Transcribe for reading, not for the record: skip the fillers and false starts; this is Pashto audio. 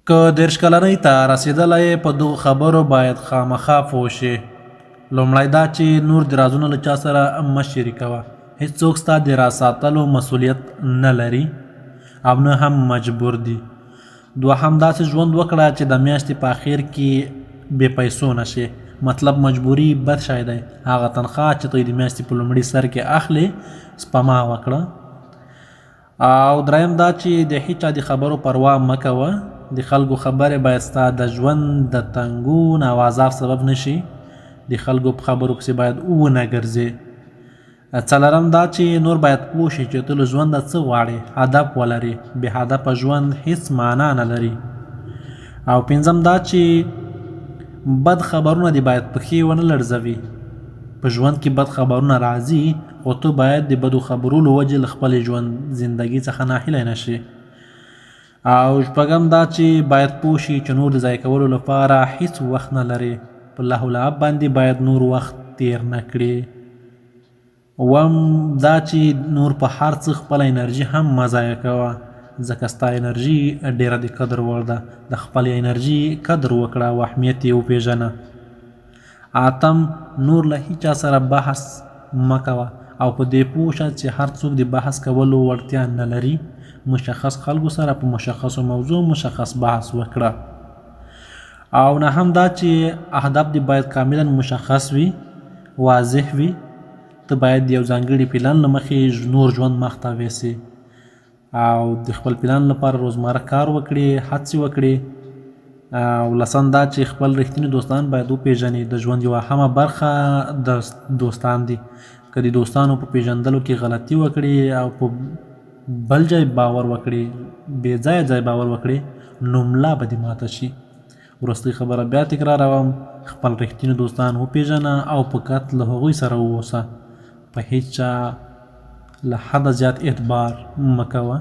که 30 کلنۍ ته رسېدلی یې، په دغو خبرو باید خامخا پوه شې. لومړی دا چې نور د رازونه له چا سره مه شریکوه. هیڅوک ستا د راز ساتلو مسوولیت نه لري او نه هم مجبور دي. دوهم، داسې ژوند وکړه چې د میاشتې په اخر کې بې پیسو نه شې. مطلب مجبوري بد شی دی. هغه تنخوا چې ته یې د میاشتې په لومړي سر کې اخلې، سپما وکړه. او دریم دا چې د هیچا د خبرو پروا مه کوه. د خلکو خبرې باید ستا د ژوند د تنګون او عذاب سبب نه شي. د خلکو په خبرو پسې باید ونه ګرځې. څلورم دا چې نور باید پوه شي چې ته له ژونده څه غواړې، هدف ولرې. بې هدفه ژوند هیڅ معنا نه لري. او پنځم دا چې بد خبرونه دې باید پښې ونه لړزوي. په ژوند کې بد خبرونه راځي، خو ته باید د بدو خبرو له وجې له خپلې ژوند زندګي څخه ناهیلی نه شې. او شپږم دا چې باید پوه شي چې نور د ضایع کولو لپاره هیڅ وخت نه لرې. په لهو لعب باندې باید نور وخت تیر نه کړې. اووم دا چې نور په هر څه خپله انرژي هم مه ضایع کوه، ځکه ستا انرژي ډېره د قدر وړ ده. د خپلې انرژي قدر وکړه او اهمیت یې وپېژنه. اتم، نور له هیچا سره بحث مه کوه او په دې پوه شه چې هر څوک د بحث کولو وړتیا نه لري. مشخص خلکو سره په مشخصو موضوع مشخص بحث وکړه. او نه هم دا چې اهداف دې باید کاملا مشخص وي، واضح وي. ته باید د یو ځانګړي پلان له مخې نور ژوند مخته ویسې او د خپل پلان لپاره روزمره کار وکړې، هڅې وکړې. او لسم دا چې خپل رښتیني دوستان باید وپېژنې. د ژوند یوه اهمه برخه د دوستان دي. که د دوستانو په پېژندلو کې غلطي وکړې او په بل ځای باور وکړې، بې ځایه ځای باور وکړې، نو ملا به دې ماته شي. وروستۍ خبره بیا تکراروم، خپل رښتیني دوستان وپېژنه او په کت له هغوی سره واوسه. په هیچا له حده زیات اعتبار مه کوه.